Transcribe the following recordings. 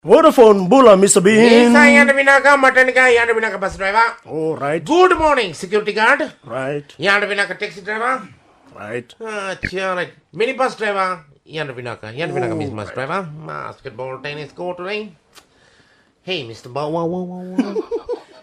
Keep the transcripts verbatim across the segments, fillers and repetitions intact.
Vodafone, bula, Mister Bean. Isa, yadra vinaka, matanika, yadra vinaka, bus driver. All right. Good morning, security guard. Right. Yadra vinaka, taxi driver. Right. Ah, tia, right. Mini bus driver. Yadra vinaka, yadra vinaka, Miss Bus Driver. Basketball, tennis court, right? Hey, Mister Bow Wow Wow Wow.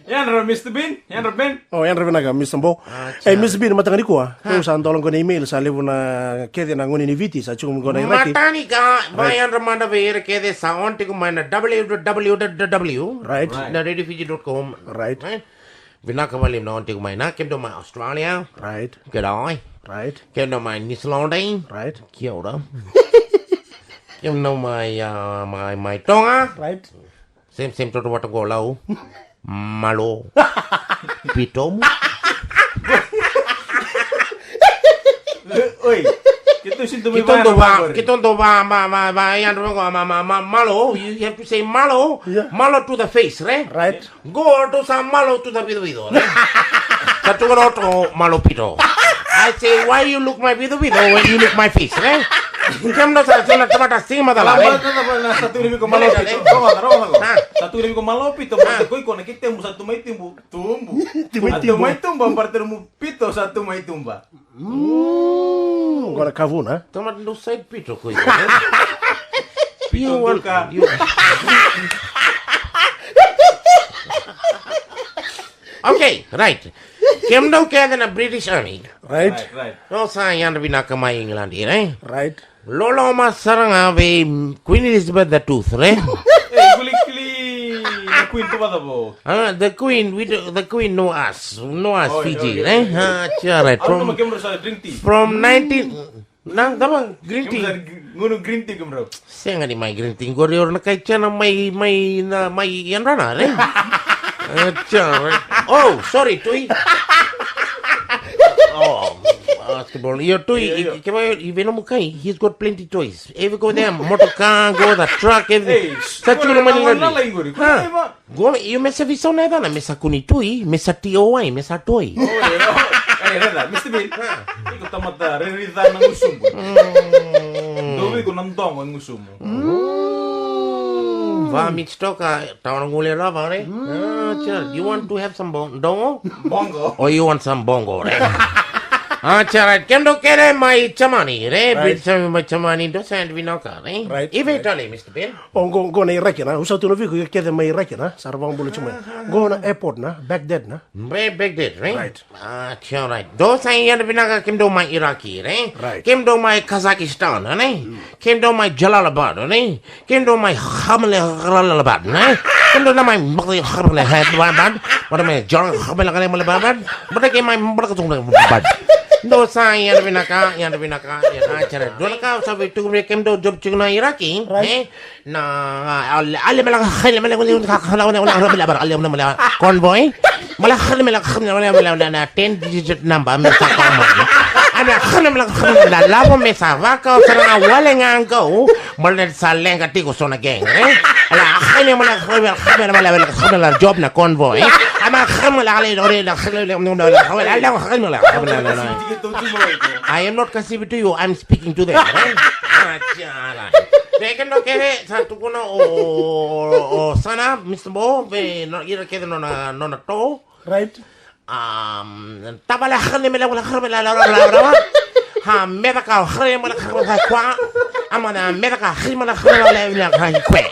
Yadra Mister Bean, yadra Ben. Oh, yadra vinaka Mister Bow. Hey, Mister Bean, mataka nikua kau sa dola qo na email, sa levu na kece na gone ni Viti sa tiko qo na iraki. Mataka nikua, va yadra mada vei ira kece sa on tiko mai na www. Right. Na radio fiji dot com. Right. Vinaka vale na on tiko mai na kemudou mai Australia. Right. Keda oi. Right. Kemudou mai New Zealand. Right. Kia ora. Kemudou mai, mai, mai Tonga. Right. Same, same, toto vata qo lau. Malo. Pitomu. Oi. Keitou sini tu mai vaya na vaqori. Keitou tu va, va, va, va, yadra vaqo, ma, ma, ma, malo. You have to say malo. Yeah. Malo to the face, right? Right. Qo tou sa malo tu na vicovico, ne? Sa tu qo na oto malo pito. I say, why you look my vicovico when you look my face, ne? Kemudou sa tu na tamata sima tala, ne? Sa tu ni viko malo pito. Rogo na, rogo na ko. Sa tu ni viko malo pito, mo te koi ko na kei temu sa tu mai tibu. Tubu. Sa tu mai tuba, para teru mu pito sa tu mai tuba. Qo na kavuna. Tamata dou side pito ko iko. Pito duka. Okay, right. Kemudou kece na British Army. Right. No sa yadra vinaka mai England, right? Right. Loloma sara ga vei Queen Elizabeth the Tooth, right? Hey, gulikili na Queen tu vata vo. Ah, the Queen, we do, the Queen know us, know us Fiji, right? Ah, tia, right. From, from nineteen, na, dava, green tea. Ngunu green tea kumrau. Sega ni mai green tea qori, ora na kai tia na mai, mai, na mai yadrana, right? Ah, tia, right. Oh, sorry, Tui. Oh, basketball. Io, Tui, keva i vei nomu kai, he's got plenty toys. Every go there, motor car, go the truck, everything. Sa tu na mani ngari. Go, io me sa visau na yacana, me sa kuni Tui, me sa T O Y, me sa Toi. Oh, io. Eh, reda, Mister Bean. Iko tamata rerica na gusumu. Dou iko na dongo gusumu. Va mi toka, tawa na gule rava, re? Ah, tia, you want to have some bon- dongo? Bongo. Or you want some bongo, re? Ah, tia, right. Kemudou kere mai Jamani, re? Right. Bit Jamani, mai Jamani, do sa yadra vinaka, re? Right. Ive tale, Mister Ben. O go, go na iraki na, usa tu na viko, kece mai iraki na, sa ra vagabula tu mai. Go na airport na, Baghdad na. Re, Baghdad, re? Right. Ah, tia, right. Do sa yadra vinaka kemudou mai Iraki, ne? Right. Kemudou mai Kazakhstan, ne? Kemudou mai Jalalabad, ne? Kemudou mai Hamle Jalalabad, ne? Kemudou na mai Hamle Jalalabad. Mata mai Jal Hamle Jalalabad. Mata ke mai Jalalabad. Do sa yadra vinaka, yadra vinaka, yadra vinaka. Do na ka sa vei tuku vei kemudou job tiko na Iraki, ne? Na ale mala ale mala convoy. Mala ale mala na ten digit number me sa kama. Ana khana mala khana lavo me sa vaka o sara wale nga go. Mala sa lenga tiko so na gang, eh? Ala khana mala khana mala khana job na convoy. Ama khana mala ale ore na khana mala khana mala. I am not kasivi to you. I'm speaking to them, eh? Vei kemudou kece sa tukuna o, o, o Sana, Mister Bo, vei ira kece nona, nona to. Right. Um, tavale khani mele wala khani mele la la la la. Ha, meda ka khani mele khani mele kwa. Ama na meda ka khani mele khani mele mele khani kwe.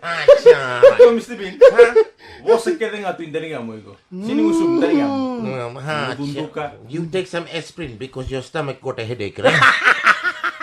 Ah, tia. Yo, Mister Bean. Vosa kece ga tu i dariga mo iko. Sini gusu dariga mo. You take some aspirin because your stomach got a headache, right?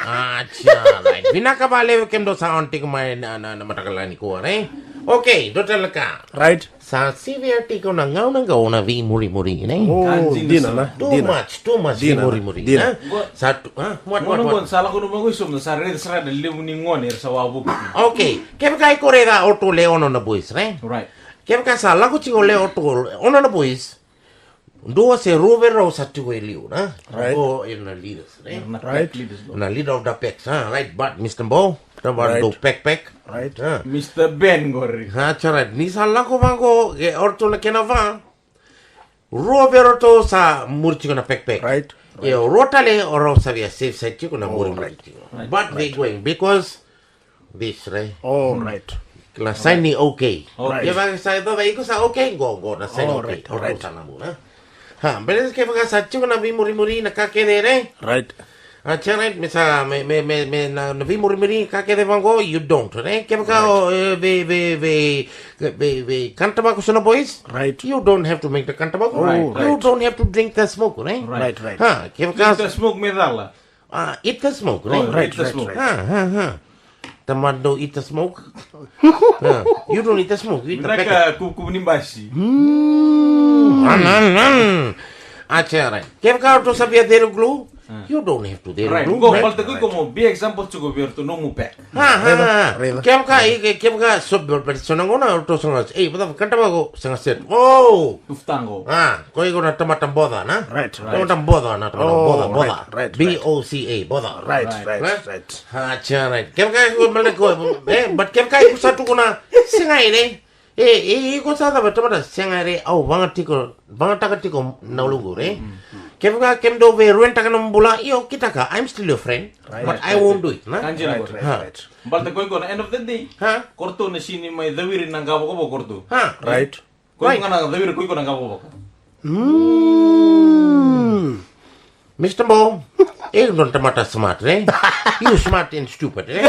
Ah, tia, right. Vinaka vale kemudou sa on tiko mai na, na, na mataka lani kua, right? Okay, dou tale ka. Right. Sa sivia tiko na gauna gauna veimurimuri, ne? Oh, dina na. Too much, too much veimurimuri, ne? Sa tu, ha? What, what, what? Sa lako na magu i somu, sa raica sara na levu ni gone era sa wavuki. Okay, kevaka iko raica o tou le ono na boys, ne? Right. Kevaka sa lako tiko le o tou ono na boys, dua se rua vei rau sa tiko e liu, na? Right. Ko ira na leaders, ne? Ira na pack leaders, no? Na leader of the packs, ha? Right, but Mister Bo, the one do pack pack. Right. Ha? Mister Ben qori. Ha, tia, right. Ni sa lako vaqo, e o ratou na kena va. Rua vei ratou sa muri tiko na pack pack. Right. E o rua tale o rau sa via safe side tiko na muri muri tiko. But they going because this, right? Oh, right. Na sign ni okay. Right. Kevaka sa e cova iko sa okay, go, go na sign. Oh, okay. Right, okay, right. Sa na mu, na. Ha, baleta kevaka sa tiko na veimurimuri na ka kece, ne? Right. A, tse, right, me sa, me, me, me, me na, na veimurimuri ka kece vaqo, you don't, ne? Kevaka o, e, vei, vei, vei, vei, vei, kana tavako so na boys? Right. You don't have to make the kana tavako. Oh, right. You don't have to drink the smoke, ne? Right, right. Ha, kevaka the smoke me cala. Ah, eat the smoke, ne? Oh, right, right, right. Ha, ha, ha. Tamata dau eat the smoke. Ah, you don't eat the smoke, you eat the packet. Vinaka, kukubu ni basi. Mm. An, an, an. A, tse, right. Kevaka o ratou sa via cere glue, you don't have to cere glue, right? Go, baleta ko iko mo be example tiko vei ratou, nomu pack. Ha, ha, ha. Raica, raica. Kevaka, i, ke, kevaka so, be, be, so na gauna o ratou sa na, ei, vata, kana tavako, sega set. Oh! Tuftago. Ah, ko iko na tamata boca, na? Right, right. Tamata boca, na tamata boca, boca. Right, right, right. B O C A, boca. Right, right, right. Ha, tse, right. Kevaka iko male ko, eh, but kevaka iko sa tukuna, sega, ne? E, e, iko sa cava tamata, sega, ne? Au vagatiko, vagataka tiko na uluqu, ne? Kevaka kemudou veiruenitaka na bula, io, kitaka, I'm still your friend, but I won't do it, na? Right, right, right. Baleta ko iko na end of the day. Ha? Ko ratou na sini mai cawiri na qavokavoka ko ratou. Ha? Right. Ko iko ga na cawiri, ko iko na qavokavoka. Mm. Mister Bo, e dua na tamata smart, ne? You smart and stupid, ne?